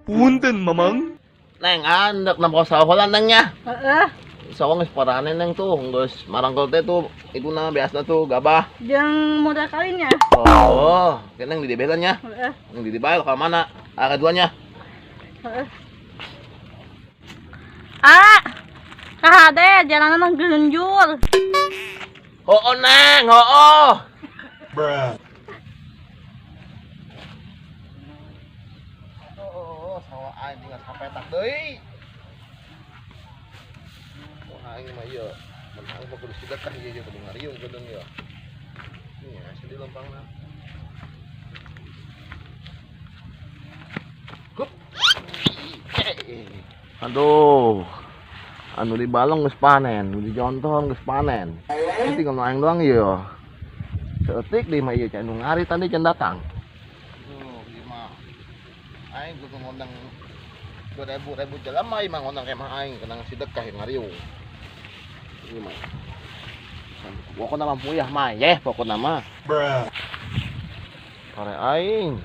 Punten, Mamang. Neng, andak na sawah neng nya. Heeh. Sawah geus parane neng tuh, geus marangkol teh tuh, itu na biasa tuh gabah. Jeung modal kawinnya. Oh, neng di DB nya. Heeh. Neng di DB ka mana? Ah, keduanya. Heeh. Ah. Kahade jalanan mah genjur. Oh, neng, oh. Bruh. Oh, sawah aing tinggal sapetak deui. Wah, aing mah ieu. Mun aing mah kudu sedekah ieu ieu kudu ngariung kudu ieu. Ini ya, sedih lempangna. Hup. Aduh. Anu di balong geus panen, nu di jonton geus panen. Ini tinggal nu aing doang ieu. Seetik deui mah ieu can nu ngari tadi can datang. Duh, ieu mah. Aing kudu ngondang 2000 jelema ieu mah ngondang kemah aing kenang sedekah ngariung. Ieu mah. Pokokna mah puyah mah yeh pokokna mah. Bruh. Pare aing.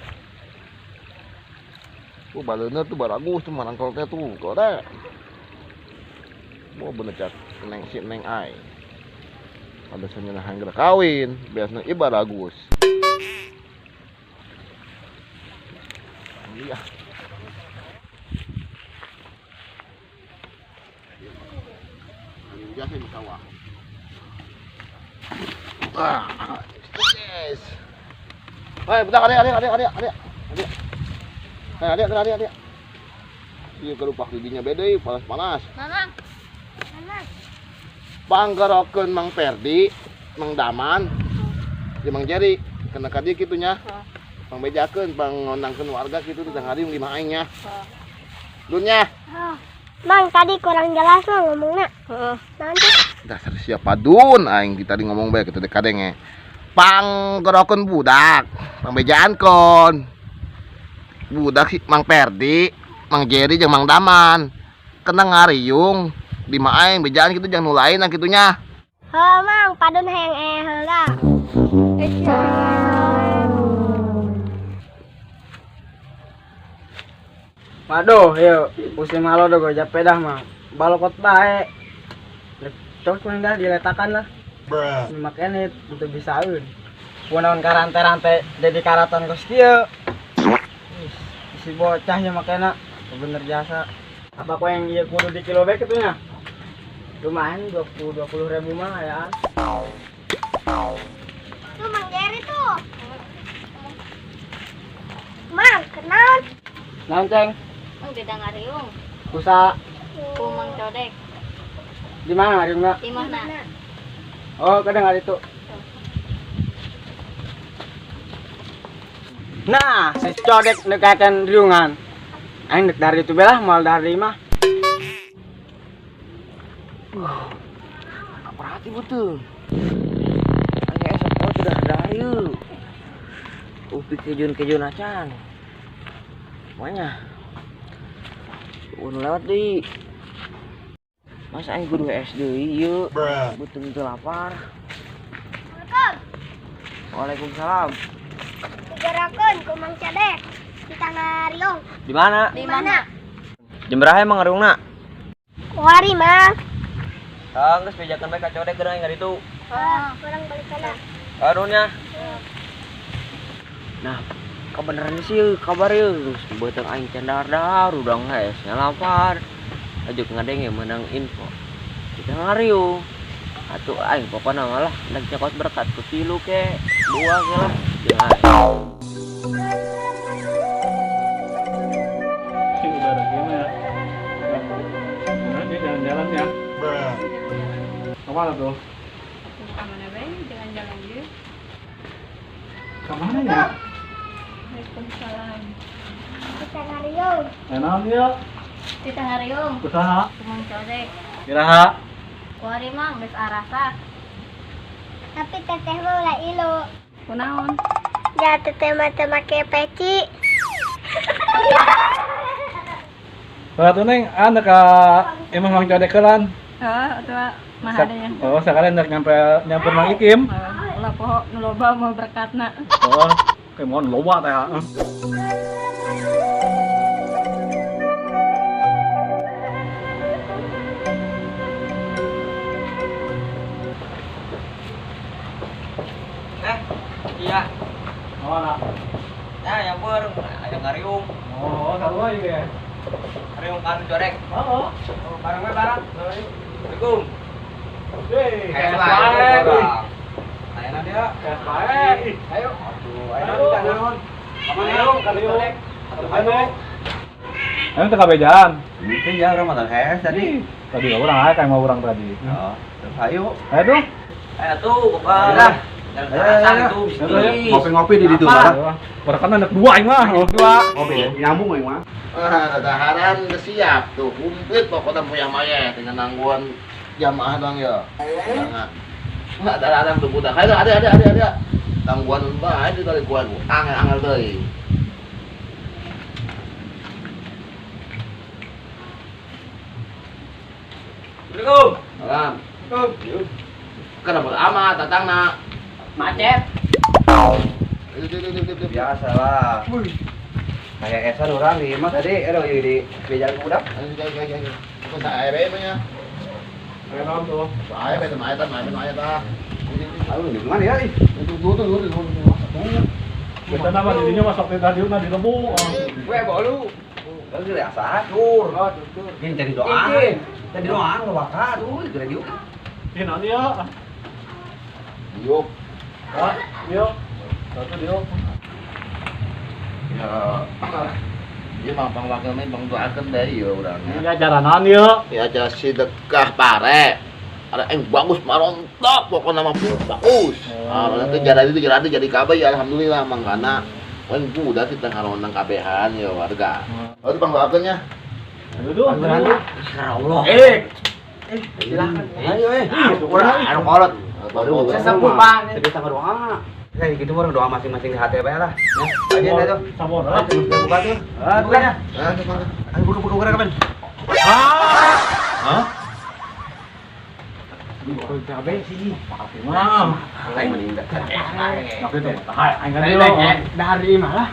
Tuh baleuna tuh baragus tuh marangkol teh tuh gore. Mau bener cak neng si neng aing. Ada senyenahan geura kawin, biasanya ieu baragus. Iya. Biasa di sawah. Ah, yes. Hai, bentar, adik, adik, adik, adik, adik, adik. Hai, adik, adik, adik. Iya, kerupak giginya beda, panas-panas. Mamang. Mamang. Panggerokeun Mang Perdi, Mang Daman, jeung Mang Jerry, kena ka dieu kitu nya. Pangbejakeun, pangondangkeun warga kitu di tengah di imah aing nya. Dunya. Mang, tadi kurang jelas mah ngomongna. Heeh. Nanti Dasar siapa dun aing di tadi ngomong bae kitu kadenge. Panggerokeun budak, pangbejaan kon. Budak si Mang Perdi, Mang Jerry jeung Mang Daman. Kena ngariung di imah aing bejaan kitu jangan nu lain kitu nya. Heuh, Mang, padun hayang heula. Waduh, yuk, musim malo do gojek pedah mah. Balokot bae. Cok kuning dah diletakan lah. Bruh. Makanya untuk bisaeun. Kunaon karante-rante jadi karaton kos kieu. Si bocah ya makanya bener jasa. Apa kok yang ieu kudu di kilo bae kitu nya? Lumayan 20 ribu mah ya. Tuh Mang Jerry tuh. Mang, kenal. Naon, Ceng? Mang beda ngariung. Kusa Ku Mang Codek. di mana ngariungna? Di mana? Oh, kadang hari itu. Nah, si Codek nekakan riungan. Aing dek dari itu belah moal dari mah. Apa hati betul? Aing esok oh sudah dari. Upi kejun-kejun acan. Pokoknya udah lewat di. Masa aing kudu SD ieu. Betul betul lapar. Assalamualaikum. Waalaikumsalam. Digerakeun ku Mang Codek di tanah riung. Di mana? Di mana? Jam berapa emang ngariungna? Kuari, Mang. Ah, geus bejakeun bae ka Codek geura aing itu. Heuh, kurang balik kana. Aduhnya. Nah, kebenaran sih kabar yeuh geus beuteung aing can dahar udang hese lapar. Ajuk ngadenge menang info. Kita ngariung. Atuh aing pokona malah nek cekot berkat ku tilu ke, dua ke lah. Jangan. Si udara gimana ya? Nah, dia jalan-jalan ya. Bruh. Kemana tuh? Kemana bae? Jalan-jalan ge. Kemana ya? Waalaikumsalam. Di tanah riung. Enak dia. Di tanah riung. Usaha. Ku Mang Codek. Iraha. Kuari Mang geus arasak. Tapi teteh mah ulah ilu. Kunaon? Ya teteh mah teu make peci. Kalau Neng, anu ka imah Mang Codek heulan. Heeh, atuh mah ada yang. Oh, sekalian rek nyampe nyamper Mang Ikim. Ulah poho nu loba mau berkatna. Oh, kayak mau loba teh. Iya. Oh, lah. Nah, yang ber, aya ngariung. Oh, sarua ieu ge. Ngariung kan corek. Oh. Oh, bareng we bareng. Assalamualaikum. Hei, Kayak bae. Ayeuna dia. Kayak bae. Ayo. Aduh, ayeuna kita naon? Ngariung kan corek. Ayo. Ayo teu kabejaan. Mungkin ya orang makan hees tadi. Tadi urang aya kayak mau urang tadi. Oh, terus ayo. Ayo tuh. Ayo tuh, buka. Lah. Ayo, Ngopi-ngopi di ditu mah. Barakan anak dua aing mah. Dua. Ngopi nyambung aing mah. Ah, dadaharan geus siap tuh, komplit pokoknya moyah maya dengan nangguan jamaah doang ya. Enggak. Enggak dadaharan tuh budak. Ayo ada. Tangguan bae di dari gua angel-angel deui. Assalamualaikum. Salam. Kenapa amat datangna? Macet. Biasa lah. Kayak esan orang di imah tadi, aduh di bejalan ke budak. Ayo. Aku tak air punya. Ayo naon tuh. Air teh mah eta mah eta. Aduh, di mana ya? Tuh. Biasana mah dirinya masuk di tadi di lebu. Gue bolu. Kan geus asa atur. Oh, tutur. Ini cari doa. Cari doa nu bakal tuh geura diuk. Ih, naon ieu? Diuk. Hah? Diuk. Satu diuk. Ya. Ieu mah pang wakil mah bang doakeun deui ieu urang. Ini acara naon ieu? Ya acara sedekah pare. Ada yang bagus marontok pokoknya mah bagus. Ah, nanti jadi jadi kabeh ya alhamdulillah mangkana. Wan budak kita ngaronang kabehan ya warga. Oh, itu pang doakeun nya. Aduh, duh. Allah. Silakan. Ayo eh. Urang anu kolot. Baru Sesepuh pan. Sedih sama doa. Kayak gitu orang doa masing-masing di hati bae lah. Ya, aja deh tuh. Sabor lah. Ayo buka tuh. Buka ya. Ah, tuh, Bang. Ayo buka buka buka kapan? Hah? Cabe sini. Mah. Aing mending dah. Tapi itu mah aing kan Tadi dieu. dari malah.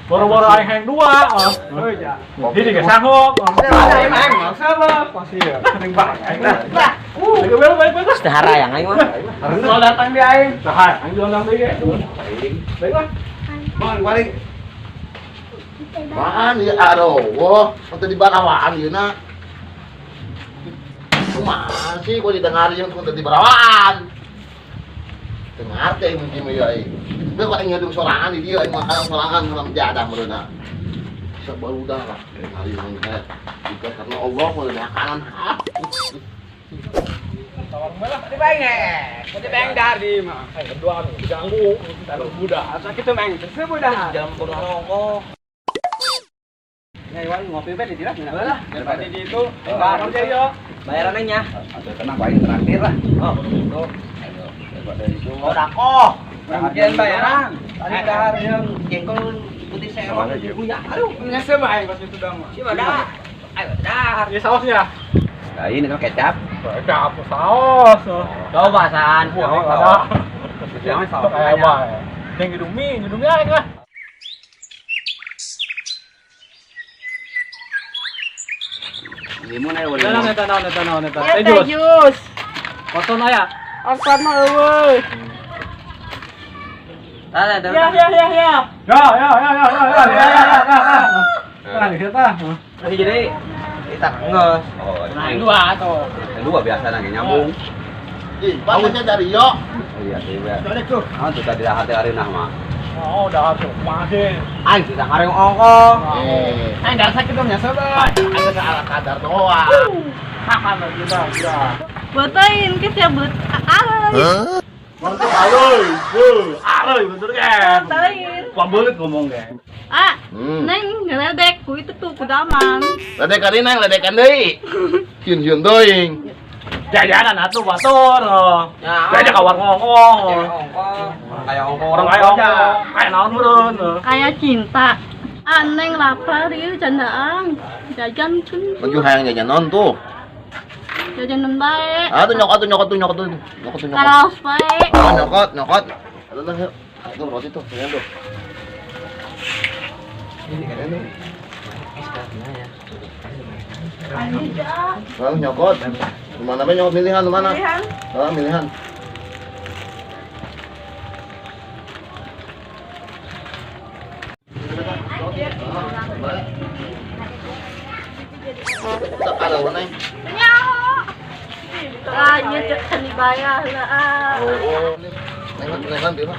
Boro-boro aing hayang dua. Oh iya. Jadi ge sanggup. Saya mah aing sama pasti ya. Ning bang aing lah. Ayo balik balik. Setahara yang aing mah. Mau datang di aing. Tah, aing diundang deui ge. Baik lah. Bang, balik. Apaan ya aduh, untuk di barawaan ieu na. Kumaha sih kok didengarin untuk di barawaan. Dengar teh mungkin mah aing. Geus kok aing ngedung sorangan di dieu aing makan sorangan mun jadah meureunna. Sabarudah lah hari ini jika karena Allah mau makanan. Tadi baeng eh. Tadi baeng dari mah. Aing kedua diganggu, taruh budak. Asa kitu meng sebudah. Jam rongko. Ya, Iwan ngopi be di dieu lah. Lah, daripada di itu bareng Oke yo. Bayarannya nya. Aduh, tenang paling traktir lah. Oh, tuh. Ayo, daripada itu. Oh, dakoh. Bagian bayaran. Tadi dahar yang jengkol putih serok. Ya, aduh. Nyese mah aing pas itu dah mah. Si dah. Ayo dahar. Ini sausnya. Nah, ini kan kecap. Kecap saus. Coba san. Wah, ada. Jangan saus. Kayak bae. Yang hidung mie aing lah. Limun ayo Naon eta naon eta naon eta. Ya Teh teh jus. jus. Koton aya. Asal mah eueuh. Tah, tah. Ya ya ya ya. Ya ya ya ya ya ya ya ya ya. Nah, kita. Masih jadi kita ngeus. Oh, Nah, yang dua tuh. yang dua biasa nangis nyambung. Ih, pasnya dari yo. Iya, iya. Dari tuh. Ah, tuh tadi hati hari nah mah. Oh, udah tuh. Masih. Aing sudah ngareng ongko. Eh, Aing dari sakit dong nyese mah. ada ala kadar doang. Haha, kita ya. Botoin ke siap but. Alay. Mantap, ayoy. Wuh, ayoy bener kan. Botoin. Pambelit ngomong ge. Ah, Neng ngeledek ku itu tuh kudaman. Ledekan ini, ledekan deui. Sieun-sieun teuing. Jajanan atuh batur. Jajan ka warung ongkong. Kayak ongkong. Orang kaya ongkong. Kayak naon meureun. Kayak cinta. Aneng lapar ieu candaan. Jajan cun. Maju hayang jajan naon tuh? Jajanan bae. Ah tuh nyokot tuh nyokot tuh nyokot tuh. Nyokot tuh nyokot. Karaos bae. Ah nyokot nyokot. Aduh lah yuk. Tuh roti tuh, jajan tuh. Ini kan. Nyokot. Mana be nyokot milihan mana? Milihan. Ah, milihan. Ah, iya can dibayar lah. Oh, neng di mah.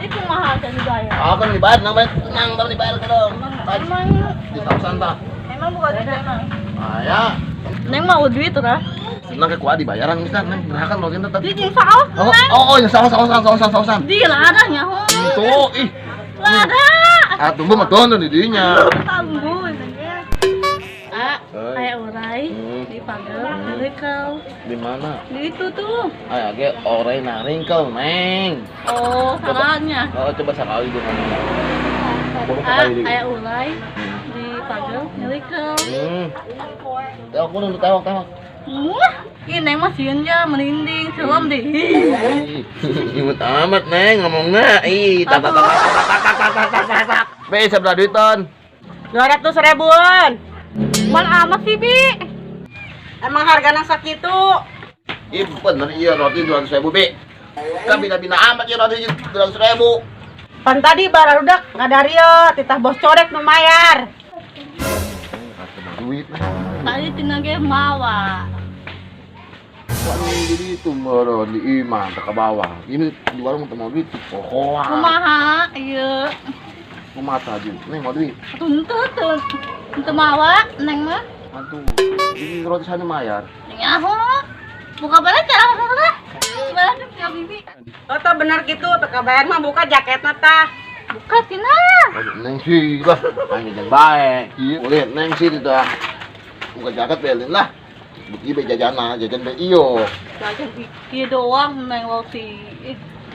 Ih, kumaha can dibayar? Ah, kan dibayar, nang bayar, nang baru dibayar ke dong. Emang di sausan tah. Emang bukan duit emang. Ah, ya. Neng mau duit tuh, Nang ke kuat dibayaran bisa, neng. Nah kan login tetap. Di jeung saos, Oh, oh, oh, saos, saos, saos, saos, sausan. Di lada nyaho. Tuh, ih. Lada. Ah, tumbuh mah tuh di dinya. Tumbuh. Ah, kayak orai di pagar, naringkau. Di mana? Di itu tuh. Ay, age orai naringkau, Neng. Oh, salahnya. Oh, coba sekali dulu. Ah, kayak urai di pagar, naringkau. Tewak kudu tewak, tewak. Wah, ini Neng mah sieun ya merinding, serem deh. Imut amat, Neng, ngomongnya. Ih, tak tak tak tak tak tak tak tak tak. Be, sebelah duitan. 200 ribuan. Mal amat sih, Bi. Emang hargana sakitu? Ih, bener iya roti 200 ribu, Bi. Kan bina-bina amat ya roti 200 ribu. Pan tadi barudak ngadario titah bos corek nu mayar. Duit. Tadi tina ge mawa. Wah, jadi itu meureun di imah teh ke bawah. Ini di warung teu mau duit. Pokoa. Kumaha ieu? Kumaha tadi? Neng mau duit. Atuh henteu teu. Henteu mawa Neng mah. Aduh, ini roti sana mayar. Nyaho. Buka barang cara lah. Gimana ya Bibi? Oh, tah bener gitu, teu kabayar mah buka jaketna tah. Buka tina. Neng sih lah, aing jajan bae. Iya, boleh Neng sih tah. Buka jaket belin lah. Beuki be jajana, jajan be iyo. Jajan ieu doang Neng roti.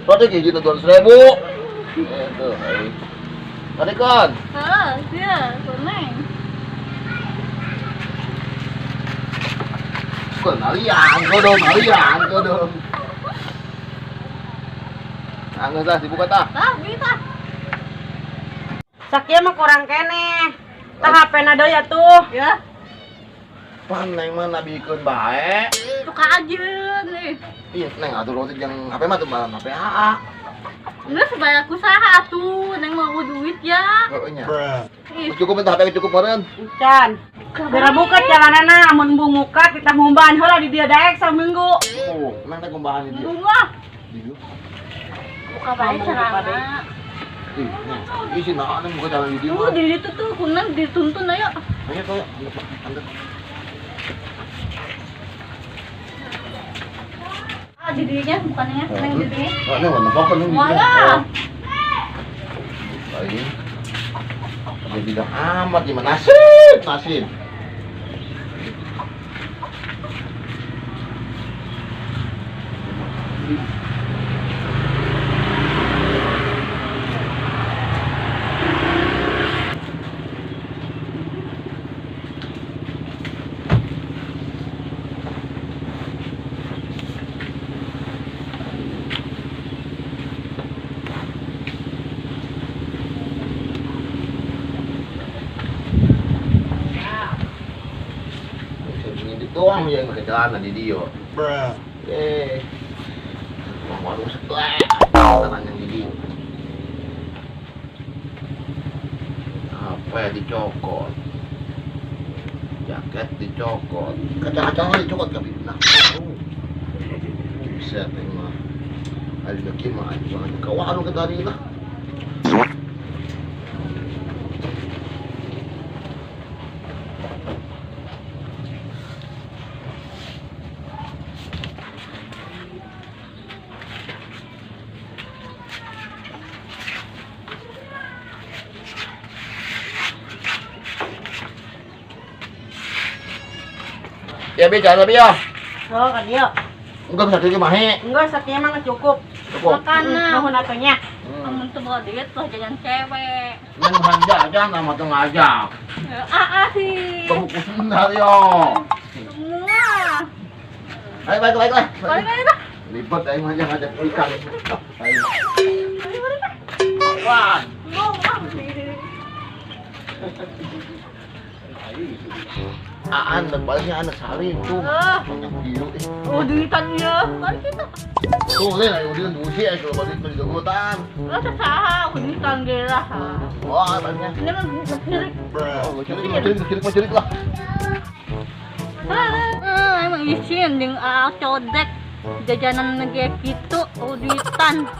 Roti hiji 200 ribu. Itu, ai. Tarikon. Heeh, iya, Neng. Kok narian, kodong, narian, kodong. Anggeus lah dibuka tah. Tah, bisa. Sakieu mah kurang keneh. Tah HP-na deui atuh. Ya. Pan Neng mah nabikeun bae. Suka ajeun nih. Ih, Neng atuh roti jeung HP mah tuh malam HP AA. Geus bayar ku saha atuh, Neng mau duit ya. Heeh nya. Cukup entah HP cukup meureun. Encan. Geura buka jalanana amun bunguka titah ngumbahan heula di dieu daek saminggu. Oh, Neng teh ngumbahan di dieu. Embung lah. Di dieu. Buka bae celana. Ih, Neng. Ih, si naon Neng buka celana di dieu. Tuh di ditu tuh kunan dituntun ayo. Ayo, ayo. Ah, di dinya bukannya Neng di dinya. Oh, Neng warna pokok Neng. Walah. Lain. Dia bilang amat gimana nasib, nasib. Doang yang pakai celana di dio. Bruh. Eh. Warung sebelah. Tangan yang di dio. Apa ya dicokot? Jaket dicokot. Kaca-kacanya dicokot kami. Nah. Buset ini mah. Ada lagi mah aja ke warung ke tadi lah. Ya bi jalan bi ya. Oh, ka dieu. Enggak bisa kieu mahe. Enggak sakieu mah cukup. Cukup. Makana. Nuhun atuh nya. Amun teu boga duit lah jajan cewek. Ngan ngajak nama teu ngajak. Ah sih. Kamu pusing yo. Semua. Ayo balik balik lah. Balik balik lah. Ribet aing mah ngajak ikan. Ayo. Wah. Aan dan baliknya anak saling tuh. Oh, duitan ya. Balik kita. Tuh, lain ayo duitan dusi ayo kalau balik beli jogotan. Lah saha duitan ge lah. Wah, baliknya. Ini mah cirik. Oh, cirik cirik cirik lah. Emang isin jeung codek jajanan ge kitu oh duitan.